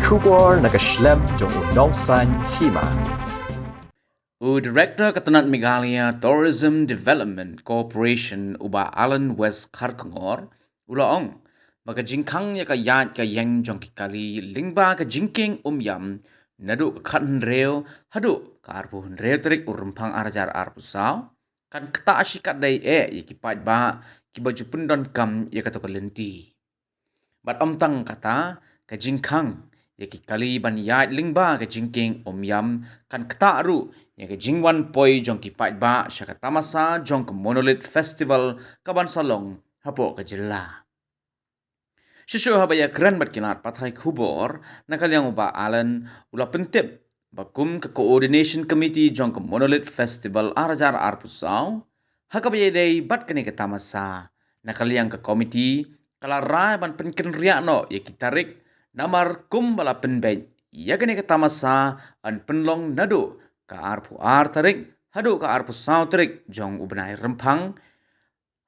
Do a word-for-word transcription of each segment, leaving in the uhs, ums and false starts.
Khubor na ka shlem jong u Nongsaiñ Hima. U Director ka tnat Meghalaya Tourism Development Corporation, u Bah Alan West Kharkongor, u la ong ba ka jingkhang ïa ka ïaid ka ïeng jong ki kali lyngba ka jingkieng Umïam naduh ka khathynriew haduh ka arphew hynriew tarik u Rymphang ar hajar arphew saw kan ktah shikatdei eh ïa ki paidbah kiba ju pyndonkam ïa kato ka lynti. Bad ym tang kata, ka jingkhang ïa ki kali ban ïaid lyngba ka jingkieng Umïam kan ktah ruh ïa ka jingwan poi jong ki paidbah sha ka tamasa jong ka Monolith Festival kaban sa long hapoh ka jylla. Shuh shuh haba ïakren bad ki lad pathai khubor, na ka liang u Bah Alan u la pyntip ba kum ka Coordination Committee jong ka Monolith Festival ar hajar arphew saw, ha kaba ïadei bad kane ka tamasa, na ka liang ka komiti ka la rai ban pynkynriah noh ïa ki tarik, namar kumba la pynbeit, ïa kane ka tamasa yn pynlong naduh ka arphew ar tarik haduh ka arphew saw tarik jong u bnai Rymphang,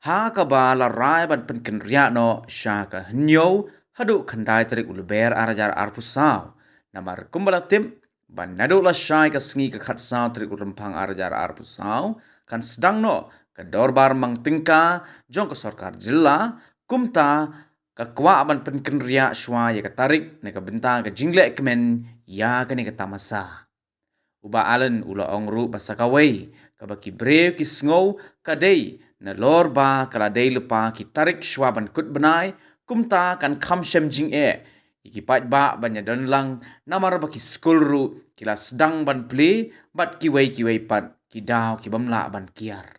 ha kaba la rai ban pynkynriah noh sha ka hynñiew haduh khyndai tarik u Lber ar hajar arphew saw. Namar kumba la tip ba naduh lashai ka sngi ka khatsaw tarik u Rymphang ar hajar arphew saw kan sdang noh ka dorbar mang tyngka jong ka sorkar jylla, kumta ka kwah ban pynkynriah shuwa ïa ka tarik na ka bynta ka jingleh kmen ïa kane ka tamasa. U Bah Alan u la ong ruh ba sa kawei kaba ki briew ki sngew ka dei nalor ba ka la dei lypa ki tarik shuwa ban kut bnai, kumta kan kham shem jingeh ïa ki paidbah ban ïadon lang, namar ba ki skul ruh ki la sdang ban plie bad kiwei kiwei pat ki daw ki bym lah ban kiar.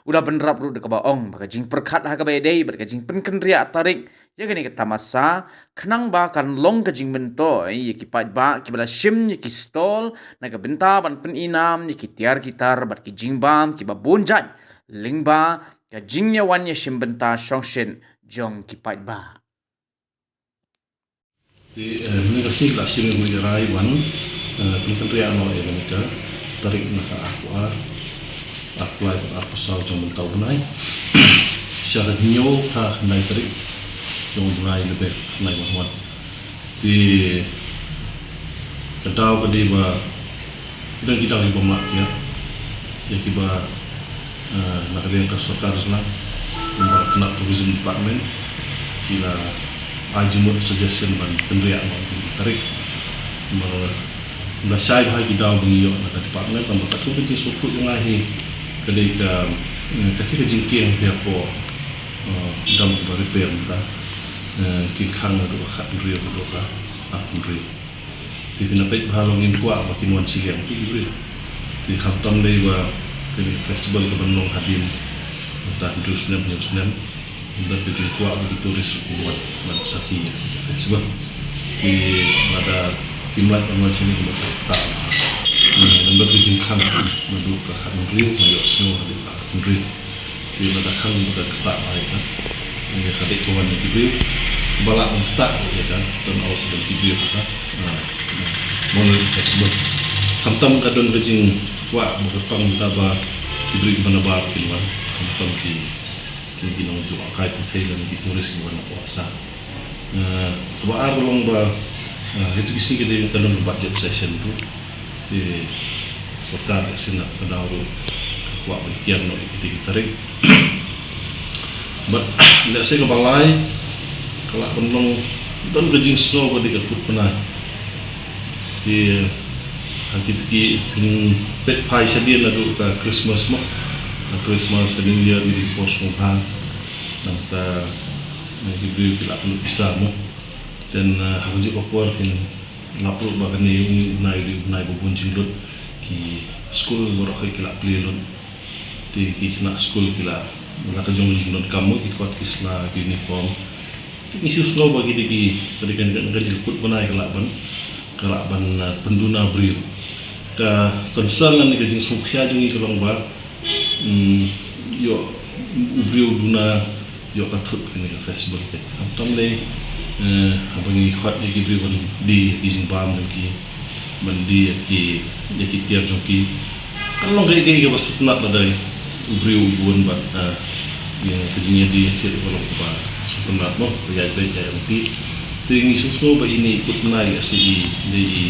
U la bynrap ruh da kaba ong ba ka jingpyrkhat ha kaba ïadei bad ka jingpynkynriah tarik ïa kane ka tamasa, khnang ba kan long ka jingmyntoi ïa ki paidbah kiba la shim ïa ki stall na ka bynta ban pynïnam ïa ki tiar ki tar bad ki jingbam kiba bun jait lyngba ka jingïawan ïashim bynta shongshit jong ki paidbah. Te, eh, mynne ka sngi la shim ïa ka rai ban, eh, pynkynriah noh ïa kane ka tarik na ka arphew ar, arphew lai bad arphew saw jong mynta u bnai sha ka hynñiew bad khyndai tarik jong u bnai Lber khyndai wan wan. Te ka daw ka dei ba ki don ki daw kiba mlak ïa, ïa kiba, eh, na ka liang ka sorkar jylla, kiba ka tnat tourism department, ki la ai jingmut suggestion ban pynriah noh ïa ki tarik. Namar ba shai bha ki daw ba ngi ïoh na ka department, namar katkum ka jingsngewthuh jong nga hi ka dei ka, eh, ka dei ka jingkieng te hapoh, eh, dam ba repair mynta, eh, kin khang naduh ka khathynriew haduh ka arphew hynriew. Te phin ïa peit bha long ngin kwah ba kin wan shiliang ki briew. Te khamtam dei ba kane ka festival ka ban long hadien mynta hynriew snem hynñiew snem. Mynta ka jingkwah ba ki tourist kin wan ban sakhi ïa ka festival. Te lada kim lah ban wan shane ba ka ktah. Mynta ka jingkhang naduh ka khathynriew, nga ïohsngew haduh ka arphew hynriew. Te lada khang ba ka ktah bha ïa ka, ïa ka dei ka wan ïa ki briew ba lah ban ktah ïa ka turnout jong ki briew ha ka, ah, Monolith Festival. Khamtam ka don ka jingkwah ba ka pang mynta ba ki briew kiba nabar kin wan, khamtam ki, ki, ki nongjngohkai pyrthei lane ki tourist kiba wan hapoh Assam. Eh, kaba ar ka long ba, eh, kito ki sngi ka dei ka don ka budget session ruh. Te sorkar ka sien na ka daw ruh ka kwah ban kiar noh ïa kita ki tarik. Bad lehse kaba lai ka lah ban long don ka jingsngew ka dei ka kut bnai. Te ha kito ki, hmm, peit phai shadien naduh ka Christmas mo. Ka Christmas, ka New Year, ki dei por sngewbha. Nangta, eh, ki briew ki lah pynlut pisa mo. Then, eh, ha kajuh ka por phin lap ruh ba kane u bnai u dei u bnai ba bun jinglut, ki skul baroh hi ki la plie lut. Te ki khynnah skul ki la, la ka jong ka jingdonkam mo, ki kot ki sla, ki uniform. Te ngi shu sngew ba ki dei ki, ka dei ka, ka dei ka kut bnai ka lah ban, ka lah ban, eh, pynduna briew. Ka concern lane ka jingsngewkhia jong ngi ka long ba, Hmm, ïoh u briew duna ïoh ka thut kane ka festival ka. Khamtam lei, eh, haba ngi khot ïa ki briew ban die ïa ki jingbam jong ki, ban die ïa ki, ïa ki tiar jong ki. Kan long kaei kaei kaba sngewtynnat lada u briew u bun bad, eh, ïa ka jingïadie thied ka long kaba sngewtynnat mo, ba ïaid beit ïaid lynti. Te ngi sngewsngew ba ine i kut bnai lehse i dei i,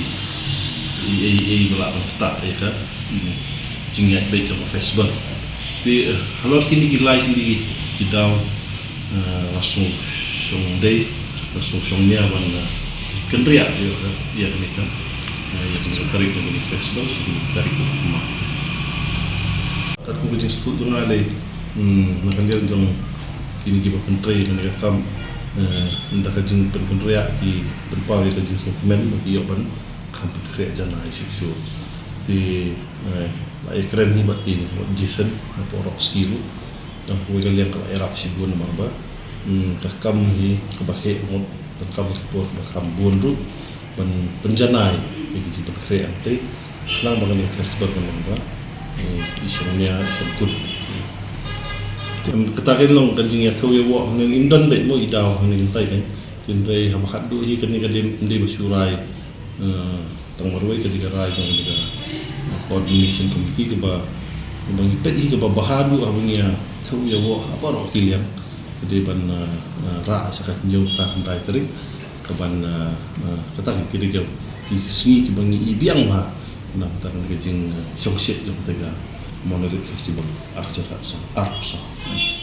i, i, i ba lah ban ktah ïa ka, hmm, jingïaid beit kaba festival. Te, eh, halor kine ki lai tylli ki daw, eh, nga sngew shong dei, nga sngew shong nia ban, eh, kynriah ïa ka, ïa kane ka, eh, ïa kane ka tarik na kane ka festival, sa kane ka tarik kaba kynmaw. Katkum ka jingsngewthuh jong nga dei, hmm, na ka liang jong kine kiba pyntrei kane ka kam, eh, da ka jingpynkynriah ki pynpaw ïa ka jingsngewkmen ba ki ïoh ban kham pynkhreh janai shuh shuh. Te, eh, la ïakren hi bad kine, bad Jason, na Poroh Ski ruh. Tang kawei ka liang ka la ïarap shibun namar ba, hmm, ka kam hi kaba heh mut, ka kam hi ka por kaba kham bun ruh ban pynjanai ïa ki jingpynkhreh hangtei. Khnang ba kane ka festival kan long ba, eh, i shong nia, i shong kut. Em, kata kan long ka jingïathuh ïa wok hangne, ym don beit mo i daw hangne kynta kan. Hynrei haba khatduh hi kane ka dei, dei ba shu rai, eh, tang marwei ka dei ka rai jong kane ka, eh, coordination committee kaba, kaba ngi peit hi kaba bha duh haba ngi ïathuh ïa wok ha baroh ki liang. Ka dei ban, eh, eh, rah sa ka hynñiew, ka khyndai tarik. Ka ban, eh, eh, kata ki dei ki sngi kiba ngi i biang bha. Namar kata ka jing, eh, shongshit jong kata ka Monolith Festival ar hajar arphew saw.